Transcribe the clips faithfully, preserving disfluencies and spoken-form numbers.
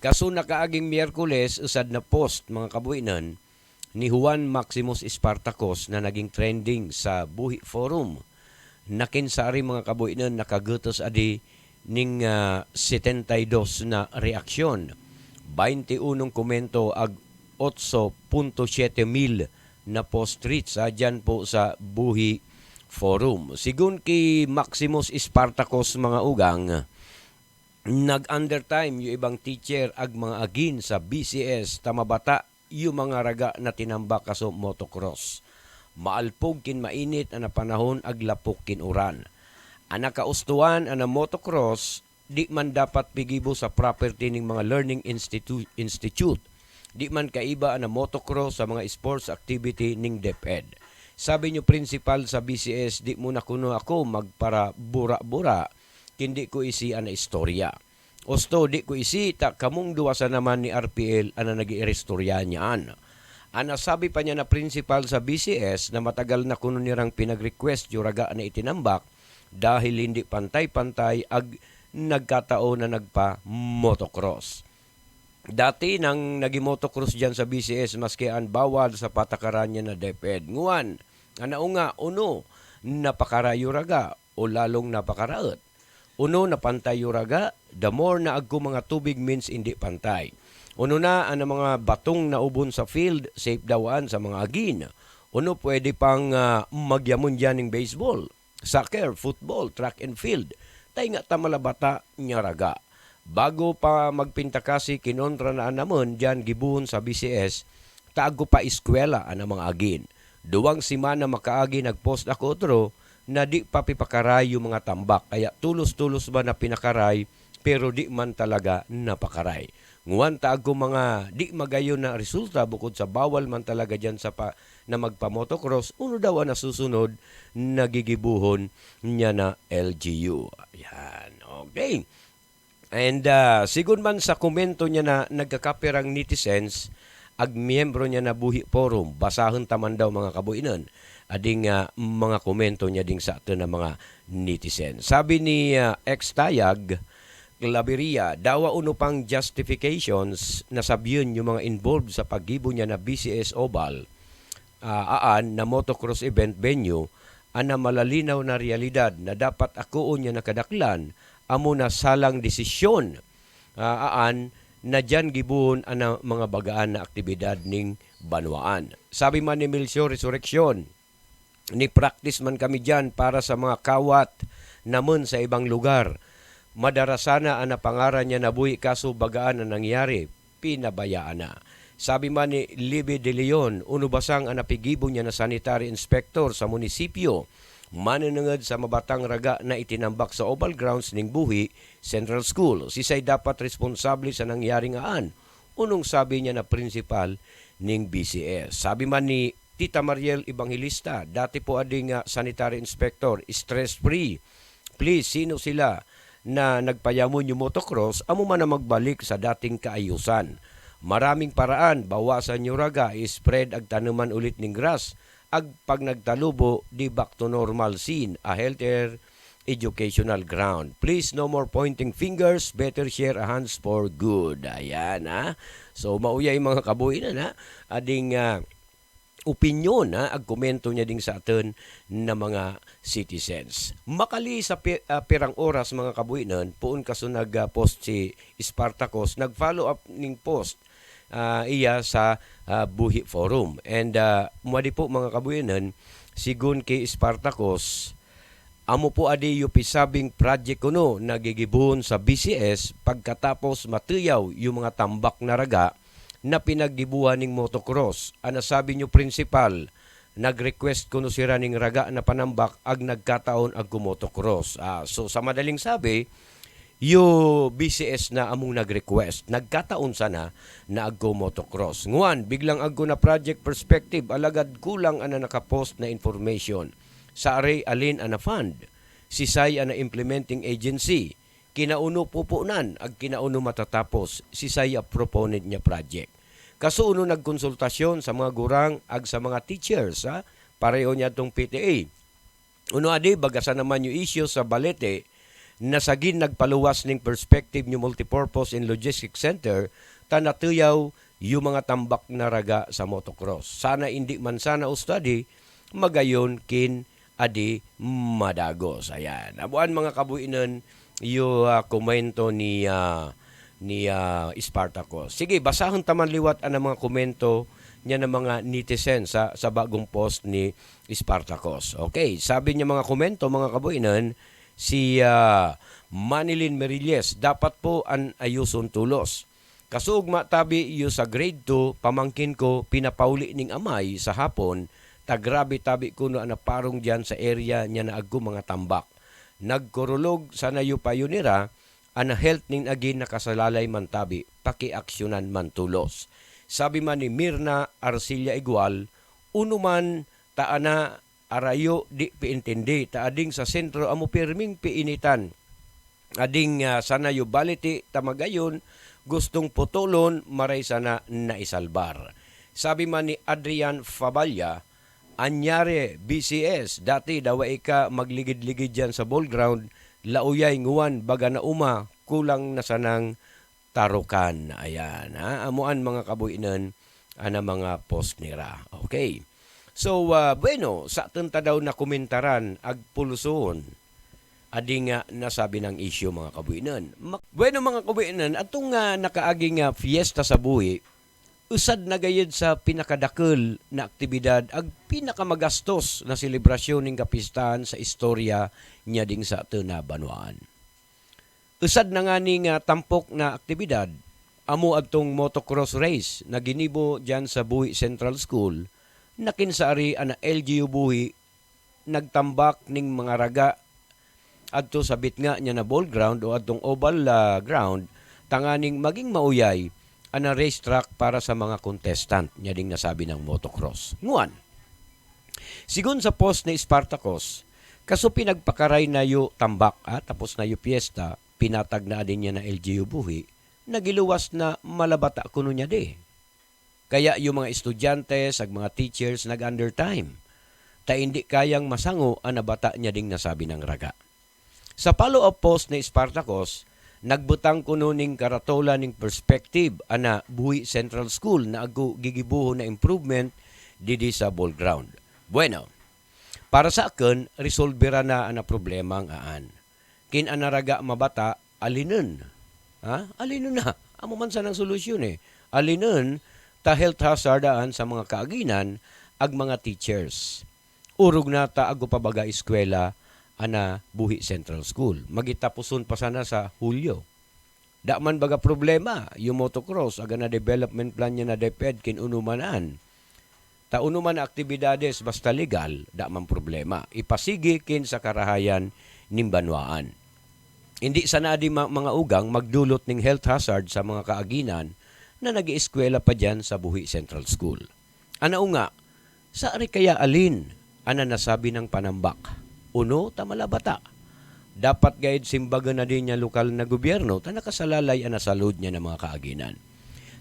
Kaso nakaaging Miyerkules, usad na post, mga kabuinun, ni Juan Maximus Spartacus na naging trending sa Buhi Forum. Nakinsari, mga kabuinun, nakagetes adi ning, ah, setenta y dos na reaksyon, baynte unong komento ag otso punto syete mil na post reach, ah, diyan po sa Buhi Forum. Sigun ki Maximus Spartacus, mga ugang, nag-undertime yu ibang teacher ag mga agin sa B C S ta mabata yu mga raga na tinambak kaso motocross. Maalpog kin mainit a napanahon ag lapok kin uran. A nakaustuan a na motocross, di man dapat pigibo sa property ning mga learning institu-, institute. Di man kaiba a na motocross sa mga sports activity ning DepEd. Sabi nyo, principal sa B C S, di mo na kuno ako magparabura-bura kin di ko isi a na istorya. Usto, di ko isi ta kamong duwa sa naman ni R P L a na nag-iiristorya nyan. A nasabi pa nyan na principal sa B C S na matagal na kuno nirang pinag-request yu raga na itinambak dahil hindi pantay-pantay ag nagkataon na nagpa-motocross. Dati nang nagi-motocross diyan sa B C S, maski an bawal sa patakaran niyan na DepEd. Nguan, a naunga, uno, napakarayu raga, o lalong napakaraet. Uno, napantay yu raga, the more na agko mga tubig means hindi pantay. Uno na, an mga batong naubon sa field, safe daw an sa mga agin. Uno, pwede pang, ah, magyamun diyan ning baseball, soccer, football, track and field. Taynga ta mala bata nya raga. Bago pa magpintakasi, kinontra na an namun diyan gibuhon sa B C S, ta agko pa eskwela an mga agin. Duwang semana makaagi nag-post ako otro na di pa pipakaray yu mga tambak, kaya tulos-tulos ba na pinakaray, pero di man talaga napakaray. Nguan ta agko mga di magayon na resulta bukod sa bawal man talaga diyan sa pa, na magpa-motocross, uno daw an nasusunod na gigibuhon nya na L G U. Yan, okay. And, ah, sigun man sa komento nya na nagkakapirang netizens, ag miyembro nya na Buhi Forum, basahun ta man daw mga kabuinun, ading, ah, mga komento nya ding sa atun a mga netizen. Sabi ni, ah, X Tayag, Claveria, dawa uno pang justifications na sabiun yu mga involved sa paggibo nya na B C S Oval, ah, aan na motocross event venue, a na malalinaw na realidad na dapat akoon nya na kadaklan, amo na salang desisyon, ah, aan na diyan gibuhon a na mga bagaan na aktibidad ning banwaan. Sabi man ni Melcio Resurreccion, ni-practice man kami diyan para sa mga kawat namun sa ibang lugar. Madarasana a na pangaran nya na Buhi kaso bagaan a nangyari, pinabayaan na. Sabi man ni Libby De Leon, uno basang a napigibo nya na sanitary inspector sa munisipyo, manenenged sa mabatang raga na itinambak sa Oval Grounds ning Buhi Central School. Sisay dapat responsable sa nangyaring aan? Unong sabi nya na principal ning B C S. Sabi man ni Tita Mariel Evangelista, dati po ading, ah, sanitary inspector, stress free. Please, sino sila na nagpayamun yu motocross, amo man na magbalik sa dating kaayusan. Maraming paraan, bawasan yu raga, i-spread ag taneman ulit ning grass, ag pag nagtalubo, di back to normal scene, a healthier educational ground. Please, no more pointing fingers, better share a hands for good. Ayan, ha. So, mauyay mga kabuinan, ha. Ading, ah, opinyon, ha, ag komento nya ding sa atun na mga citizens. Makali sa pi-, ah, pirang oras, mga kabuinan, puon kaso nag, ah, post si Spartacus, nag-follow up ning post, ah, iya sa, ah, Buhi Forum. And, ah, muadi po, mga kabuinan, sigun ki Spartacus, amo po adi yu pisabing project kuno na gigibuhon sa B C S pagkatapos mateyaw yu mga tambak na raga na pinaggibuhan ning motocross. A nasabi nyo, principal, nag-request kuno sira ning raga na panambak ag nagkataon agko motocross. Ah, so, sa madaling sabi, yu B C S na among nag-request. Nagkataon sana na agko motocross. Nguan, biglang agko na project perspective, alagad kulang a na nakapost na information. Sa aray alin a na-fund? Sisay a na implementing agency? Kinauno pupunan ag kinauno matatapos? Sisay a proponent nya project? Kaso uno nagkonsultasyon sa mga gurang ag sa mga teachers, ha? Pareho nya tong P T A. Uno adi, bagasan naman yu isyu sa balete, na sagin nagpaluwas ning Perspective New Multipurpose and Logistics Center, ta natuyaw yu mga tambak na raga sa motocross. Sana indi man sana ustadi, magayon kin adi madagos. Ayan. Abuan mga kabuinun, yu, ah, komento ni, ah, ni, ah, Spartacus. Sige, basahun ta man liwat ana mga komento niyan a mga netizen sa, sa bagong post ni Spartacus. Okay, sabi niya mga komento, mga kabuinun, si, ah, Manilyn Merilles, dapat po an ayusun tulos. Kasugma tabi yu sa grade two, pamangkin ko, pinapauli ning amay sa hapon, ta grabe tabi kuno ana parung diyan sa area niyan a agku mga tambak. Nagkurulug sana yu payu nira, ana health ning agi nakasalalay man tabi, pakiaksyonan man tulos. Sabi man ni Mirna Arcilla Igual, unu man ta ana arayo di piintindi, ta ading sa sentro amu pirming piinitan. Ading, ah, sana yu baliti ta magayon, gustung putulun, maray sana naisalbar. Sabi man ni Adrian Faballa, anyari B C S, dati daw ai ka magligid-ligid diyan sa ball ground, lauyay nguan baga na uma, kulang na sanang tarukan. Ayan, ha? Amuan mga kabuinun, ana mga post nira. Okay. So, ah, bueno, satun ta daw na komentaran, agpulson. Adi nga nasabi nang issue, mga kabuinun. Ma-, bueno, mga kabuinun, atung, ah, nakaagi nga fiesta sa buhi, usad na gayud sa pinakadakul na aktibidad, ag pinakamagastos na selebrasyon ning kapistahan sa istorya niya ding satun a banwaan. Usad na ngani nga tampok na aktibidad, amu adtong motocross race na ginibo diyan sa Buhi Central School, na kin saari ana L G U Buhi nagtambak ning mga raga adto sa bitnga niyan a ball ground o adtong oval, ah, ground, tanganing maging mauyay ana racetrack para sa mga contestant niya ding nasabi nang motocross. Nguan, segun sa post ni Spartacus, kaso pinagpakaray na yu tambak, ah, tapos na yu piyesta, pinatag na adin niyan a L G U Buhi, nagiluwas na mala bata kuno niya di. Kaya yu mga estudyante, sag mga teachers, nag-undertime. Ta indi kayang masango ana bata niya ding nasabi nang raga. Sa follow-up post ni Spartacus, nagbutang kuno ning karatola ning perspective ana Buhi Central School na agku gigibuhon na improvement didi sa ball ground. Bueno, para sa akun, resolbera na ana problemang aan. Kin ana raga mabata, alinun. Ha? Alinun na. Amu man sanang solusyon e. Alinun, ta health hazard aan sa mga kaaginan, ag mga teachers. Urog na ta agku pa baga eskwela ana Buhi Central School. Magitapuson pa sana sa Hulyo. Da man baga problema yu motocross, ag ana development plan niyan a DepEd kin unu man aan. Ta unu man a aktibidades basta legal, da man problema. Ipasigi kin sa karahayan ning banwaan. Indi sana adi ma-, mga ugang magdulot ning health hazard sa mga kaaginan na nag-iiskwela pa diyan sa Buhi Central School. Ana unga, saari kaya alin ana nasabi nang panambak? Unu ta mala bata? Dapat gaid simbagun na di niya lokal na gobyerno ta nakasalalay ana salud niyan a mga kaaginan.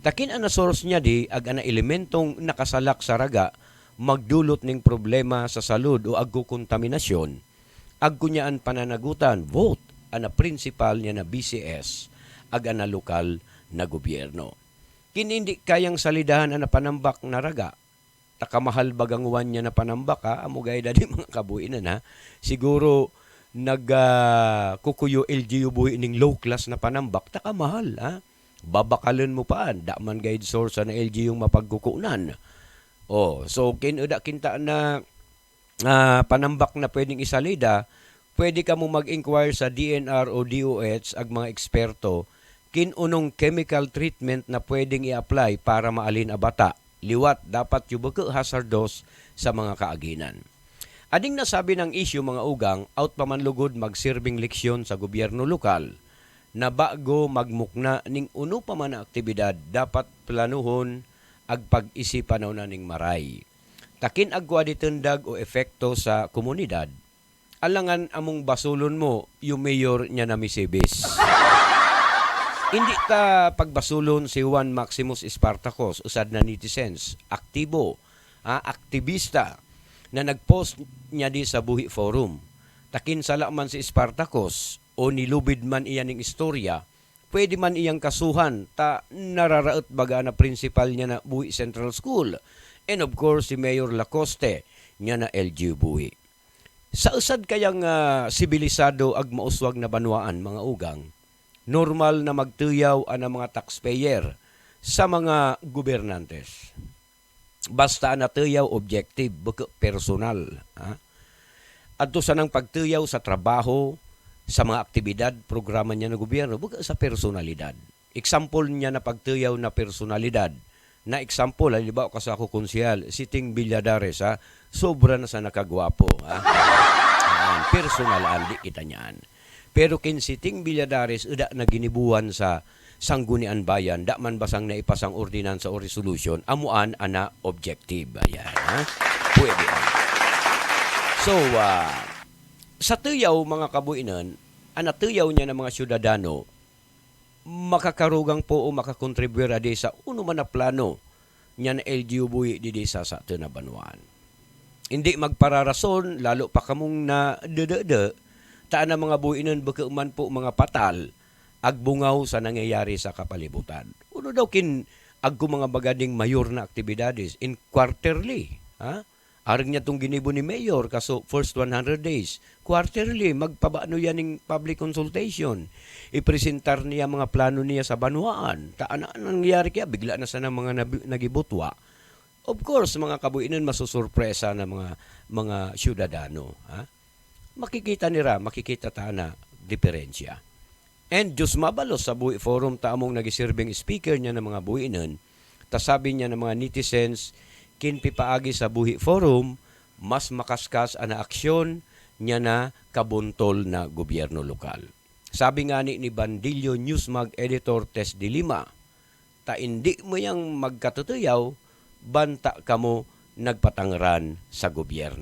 Ta kin ana source niya di ag ana elementong nakasalak sa raga magdulot ning problema sa salud o agku kontaminasyon, agku niya an pananagutan, vote, ana principal niyan a B C S, ag ana lokal na gobyerno. Kin indi kayang salidahan ana panambak na raga, ta kamahal baga nguan niyan a panambak, ha, amu gaid adi mga kabuinan, ha. Siguro nag, ah, kukuyo L G U Buhi ning low class na panambak, ta kamahal, ha. Babakalun mo paan, da man gaid source ana L G U mapagkukunan. O, so kin, e, da kin ta ana ah, panambak na pwedeng isalida, pwede kamo mag-inquire sa D N R o D O H, ag mga eksperto, kin unong chemical treatment na pwedeng i-apply para maalin a bata. Liwat, dapat yu buku hazardos sa mga kaaginan. Ading nasabi nang issue, mga ugang, aut pa man lugud magsirbing leksyon sa gobyerno lokal na bago magmukna ning unu pa man a aktibidad, dapat planuhon ag pag-isipan na ning maray. Ta kin agku adi tundag o epekto sa komunidad, alangan among basulon mo yu mayor niyan a misibis. Indi ta pagbasulon si Juan Maximus Spartacus, usad na netizens, aktibo, ah, aktibista, na nag-post niya di sa Buhi Forum. Ta kin sala man si Spartacus, o nilubid man iya ning istorya, puwede man iyang kasuhan, ta nararaut baga na prinsipal niya na Buhi Central School. And of course, si Mayor Lacoste, niya na L G U Buhi. Sa usad kayang, ah, sibilisado ag mauswag na banwaan, mga ugang, normal na magtuyaw ana mga taxpayer sa mga gobernantes. Basta ana tuyaw objective, bukut personal, ha? Adto sanang pagtuyaw sa trabaho, sa mga aktibidad, programa niya na gobyerno, bukut sa personalidad. Example niya na pagtuyaw na personalidad. Na example, halimbawa, kaso ako konsehal, si Ting Villadares, ha? Sobra na sana kagwapo, ha? Yan, personal, andi kita niyan. Pero ken si Ting Villadares, eda na ginibuan sa Sangguniang Bayan, da man ba sang naipasang ordinansa o resolution, amuan ana objective. Ayan, ha? Puwede. So, ah, sa tuyaw, mga kabuinun, ana tuyaw niya na mga syudadano, makakarugang po o makakontribuir a di sa unu man a plano niyan L G U Buhi didi sa satun a banwaan. Indi magpararason, lalo pa kamung nadedede, ta ana mga buinun beke man po mga patal, agbungaw sa nangyayari sa kapalibutan. Unu daw kin agko mga baga ding mayor na aktibidades in quarterly, ha? Areng niya tung ginibu ni Mayor, kaso first one hundred days. Quarterly, magpabano yan ning public consultation. Ipresentar niya mga plano niya sa banwaan. Ta ana nangyayari kaya, bigla na sana mga nabi-, nagibutwa. Of course, mga kabuinun, masusurpresa na mga, mga syudadano, ha? Makikita nira, makikita ta na diperensya. And Diyos mabalos sa Buhi Forum ta among nagisirbing speaker niya na mga buinun, ta sabi niya na mga netizens, kin pipaagi sa Buhi Forum, mas makaskas ana aksyon niya na kabuntol na gobyerno lokal. Sabi ngani ni Bandilyo Newsmag editor Tess de Lima, ta indi mo yang magkatutuyaw, ban ta kamo nagpatangeran sa gobyerno.